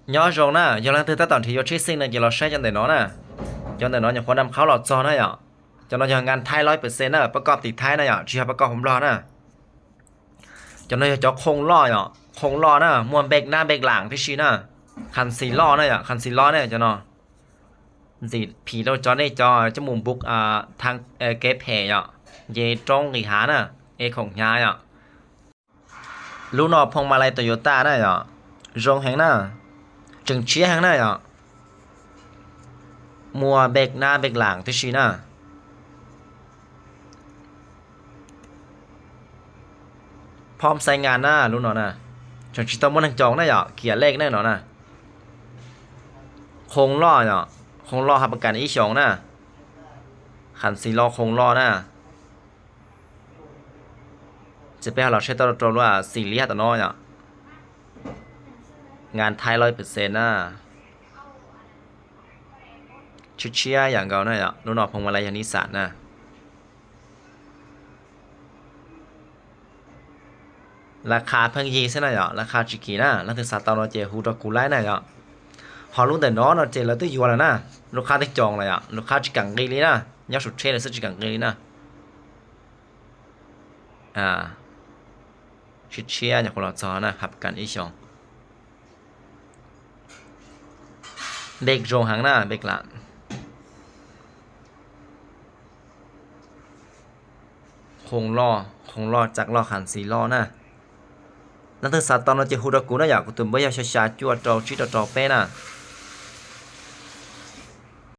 Nho rông na, yua lăng tưh ta tỏn thì yua chít sinh na, yua lŏ sai chăn để nó na. Chăn để nó nhập khẩu năm kháo lọt cho na yọ. Cho nó yua ngăn Thái lói percent na, ປະກອບຕິດໄທນະ ເຈົ້າ ຊິປະກອບຫົວຫຼໍ້ນະ. ເຈົ້ານ້ອຍເຈົ້າໂຄງລໍ້ເນາະ ໂຄງລໍ້ນະ ມ່ວນເບກໜ້າເບກຫຼັງທີ່ຊີ້ນະ ຄັນສີ່ລໍ້ນະ ຄັນສີ່ລໍ້ເນາະ ເຈົ້າເນາະ ສີຜີໂລດເຈົ້ານີ້ ເຈົ້າຈະໝູບຸກ ອ່າ ທາງ ເອີ ເກັບແພເນາະ ເຢຕົງກີຫານະ ເອຂົງຍາເນາະ ລູກນ້ອງພວງມາໄລໂຕໂຍຕ້ານະເນາະ ໂຮງແຮງນະ ຈຶ່ງເຊຍແຮງນະເນາະ ມົວເບກໜ້າເບກຫຼັງທີ່ຊີ້ນະ. ພ້ອມໃຊ້ງານນະ ລຸງເນາະນະ ເຖິງຊິຕ້ອງໝົດທັງຈອງນະເນາະ ເກຍເລກແນ່ນອນນະ ໂຄງລໍ້ເນາະ ໂຄງລໍ້ຮັບປະກັນອີ່ສອງນະ ຄັນສີ່ລໍ້ໂຄງລໍ້ນະ ຈະໄປຫາເຮົາໃຊ້ໂຕໂຕວ່າຊີເຣຍໂຕນ້ອຍເນາະ ງານໄທຮ້ອຍເປີເຊັນນະ ເຊຍໆ ຢ່າງເກົ່ານະເນາະ ລຸງເນາະ ພວງມາໄລຢ່າງນິສານນະ. ລາຄາເພິ່ງຢີ່ຊັ້ນນະເນາະ ລາຄາຈິກີນະ ລະຖືສາຕອນເນາະ ເຈ ຮູ້ດອກກູໄລນະເນາະ ຮອດລຸງແຕ່ນອນເນາະ ເຈ ລະຕຶກຢູ່ລະນະ ລູກຄ້າຕຶກຈອງລະເນາະ ລູກຄ້າຈິກັງກີລີນະ ຍອດສຸດເທລະຊຶກຈິກັງກີລີນະ ອາ ຊິເຊຍຫຍັງຄົນລາວຊອນນະ ຮັບກັນອີ່ສອງ ເບກໂຈງຫັງນະ ເບກລະ ໂຄງລໍ້ ໂຄງລໍ້ຈັກລໍ້ຄັນສີ່ລໍ້ນະ ນັກສຶກສາຕອນເນາະ ເຈ ຮູ້ດອກກູນະ ຢາກກຸຕຸມບໍ່ຢາກຊາຊາຈົວເຕົາຈິດເຕົາເປ້ນະ